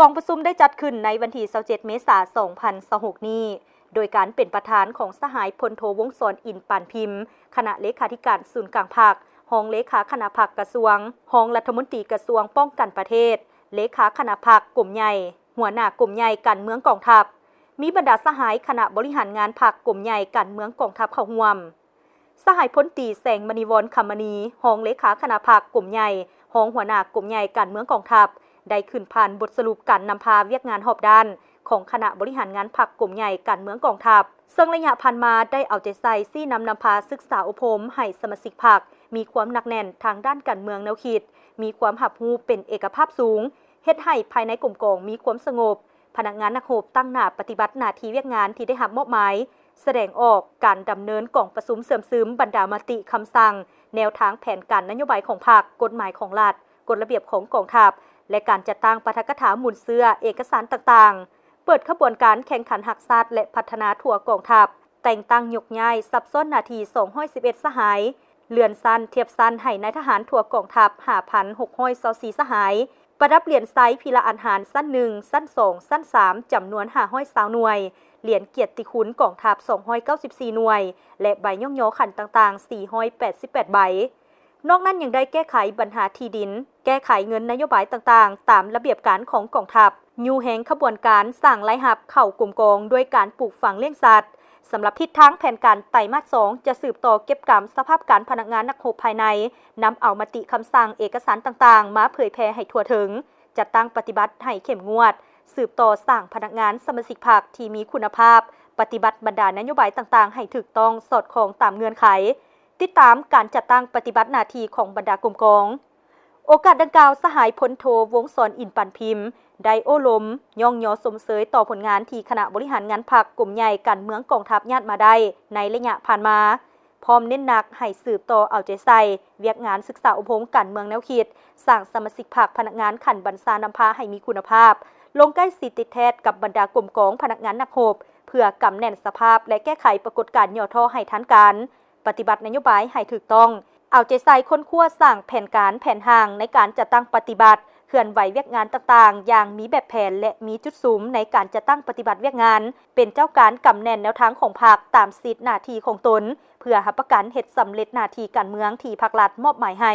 ກອງປະຊຸມໄດ້ຈັດຂຶ້ນໃນວັນທີຊາວເຈັດ ເມສາ ສອງພັນຊາວຫົກນີ້ ໂດຍການເປັນປະທານຂອງສະຫາຍພົນໂທ ວົງສອນ ອິນປານພິມ, ຄະນະເລຂາທິການສູນກາງພັກ, ຮອງເລຂາຄະນະພັກກະຊວງ, ຮອງລັດຖະມົນຕີກະຊວງປ້ອງກັນປະເທດ, ເລຂາຄະນະພັກກົມໃຫຍ່, ຫົວໜ້າກົມໃຫຍ່ການເມືອງກອງທັບ, ມີບັນດາສະຫາຍຄະນະບໍລິຫານງານພັກກົມໃຫຍ່ການເມືອງກອງທັບເຂົ້າຮ່ວມ. ສະຫາຍພົນຕີ ແສງມະນີວອນ ຄຳມະນີ, ຮອງເລຂາຄະນະພັກກົມໃຫຍ່, ຮອງຫົວໜ້າກົມໃຫຍ່ການເມືອງກອງທັບ, ໄດ້ຂຶ້ນຜ່ານບົດສະຫຼຸບການນຳພາວຽກງານຮອບດ້ານຂອງຄະນະບໍລິຫານງານພັກກົມໃຫຍ່ການເມືອງກອງທັບ, ເຊິ່ງໄລຍະຜ່ານມາໄດ້ເອົາໃຈໃສ່ຊີ້ນຳນຳພາສຶກສາອົບຮົມໃຫ້ສະມາຊິກພັກມີຄວາມໜັກແໜ້ນທາງດ້ານການເມືອງແນວຄິດ, ມີຄວາມຮັບຮູ້ເປັນເອກະພາບສູງ, ເຮັດໃຫ້ພາຍໃນກົມກອງມີຄວາມສະຫງົບ, ພະນັກງານນັກຮົບຕັ້ງໜ້າປະຕິບັດໜ້າທີ່ວຽກງານທີ່ໄດ້ຮັບມອບໝາຍ, ສະແດງອອກການດຳເນີນກອງປະຊຸມເຊື່ອມຊຶມບັນດາມະຕິຄຳສັ່ງ, ແນວທາງແຜນການນະໂຍບາຍຂອງພັກ, ກົດໝາຍຂອງລັດ, ກົດລະບຽບຂອງກອງທັບ ແລະ ການຈັດຕັ້ງປາຖະກະຖາໝູນເຊື້ອເອກະສານຕ່າງໆ, ເປີດຂະບວນການແຂ່ງຂັນຮັກຊາດ ແລະ ພັດທະນາທົ່ວກອງທັບ, ແຕ່ງຕັ້ງຍົກຍ້າຍສັບຊ້ອນໜ້າທີ່ສອງຮ້ອຍສິບເອັດສະຫາຍ, ເລື່ອນຊັ້ນທຽບຊັ້ນໃຫ້ນາຍທະຫານທົ່ວກອງທັບຫ້າພັນຫົກຮ້ອຍຊາວສີ່ສະຫາຍ, ປະດັບຫຼຽນໄຊພິລະອັນຫານຊັ້ນໜຶ່ງ, ຊັ້ນສອງ, ຊັ້ນສາມ ຈຳນວນຫ້າຮ້ອຍຊາວໜ່ວຍ, ຫຼຽນກຽດຕິຄຸນກອງທັບສອງຮ້ອຍເກົ້າສິບສີ່ໜ່ວຍ ແລະ ໃບຍ້ອງຍໍຂັ້ນຕ່າງໆສີ່ຮ້ອຍແປດສິບແປດໃບ. ນອກນັ້ນຍັງໄດ້ແກ້ໄຂບັນຫາທີ່ດິນ, ແກ້ໄຂເງິນນະໂຍບາຍຕ່າງໆຕາມລະບຽບການຂອງກອງທັບ, ຍູ້ແຮງຂະບວນການສ້າງລາຍຮັບເຂົ້າກົມກອງດ້ວຍການປູກຝັງລ້ຽງສັດ. ສຳລັບທິດທາງແຜນການໄຕມາດສອງ ຈະສືບຕໍ່ເກັບກຳສະພາບການພະນັກງານນັກຮົບພາຍໃນ, ນຳເອົາມະຕິຄຳສັ່ງເອກະສານຕ່າງໆມາເຜີຍແຜ່ໃຫ້ທົ່ວເຖິງ, ຈັດຕັ້ງປະຕິບັດໃຫ້ເຂັ້ມງວດ, ສືບຕໍ່ສ້າງພະນັກງານສະມາຊິກພັກທີ່ມີຄຸນນະພາບ, ປະຕິບັດບັນດານະໂຍບາຍຕ່າງໆໃຫ້ຖືກຕ້ອງສອດຄ່ອງຕາມເງື່ອນໄຂ, ຕິດຕາມການຈັດຕັ້ງປະຕິບັດໜ້າທີ່ຂອງບັນດາກົມກອງ. ໂອກາດດັ່ງກ່າວ, ສະຫາຍພົນໂທ ວົງສອນ ອິນປານພິມ ໄດ້ໂອ້ລົມຍ້ອງຍໍຊົມເຊີຍຕໍ່ຜົນງານທີ່ຄະນະບໍລິຫານງານພັກກົມໃຫຍ່ການເມືອງກອງທັບຍາດມາໄດ້ໃນໄລຍະຜ່ານມາ, ພ້ອມເນັ້ນໜັກໃຫ້ສືບຕໍ່ເອົາໃຈໃສ່ວຽກງານສຶກສາອົບຮົມການເມືອງແນວຄິດ, ສ້າງສະມາຊິກພັກພະນັກງານຂັ້ນບັນຊານຳພາໃຫ້ມີຄຸນນະພາບ, ລົງໃກ້ຊິດຕິດແທດກັບບັນດາກົມກອງພະນັກງານນັກຮົບ, ເພື່ອກຳແໜ້ນສະພາບ ແລະ ແກ້ໄຂປາກົດການຫຍໍ້ທໍ້ໃຫ້ທັນການ. ປະຕິບັດນະໂຍບາຍໃຫ້ຖືກຕ້ອງ, ເອົາໃຈໃສ່ຄົ້ນຄວ້າສ້າງແຜນການແຜນຮ່າງໃນການຈັດຕັ້ງປະຕິບັດ, ເຄື່ອນໄຫວວຽກງານຕ່າງໆຢ່າງມີແບບແຜນ ແລະ ມີຈຸດສຸມໃນການຈັດຕັ້ງປະຕິບັດວຽກງານ, ເປັນເຈົ້າການກຳແໜ້ນແນວທາງຂອງພັກຕາມສິດໜ້າທີ່ຂອງຕົນ, ເພື່ອຮັບປະກັນເຮັດສຳເລັດໜ້າທີ່ການເມືອງທີ່ພັກລັດມອບໝາຍໃຫ້.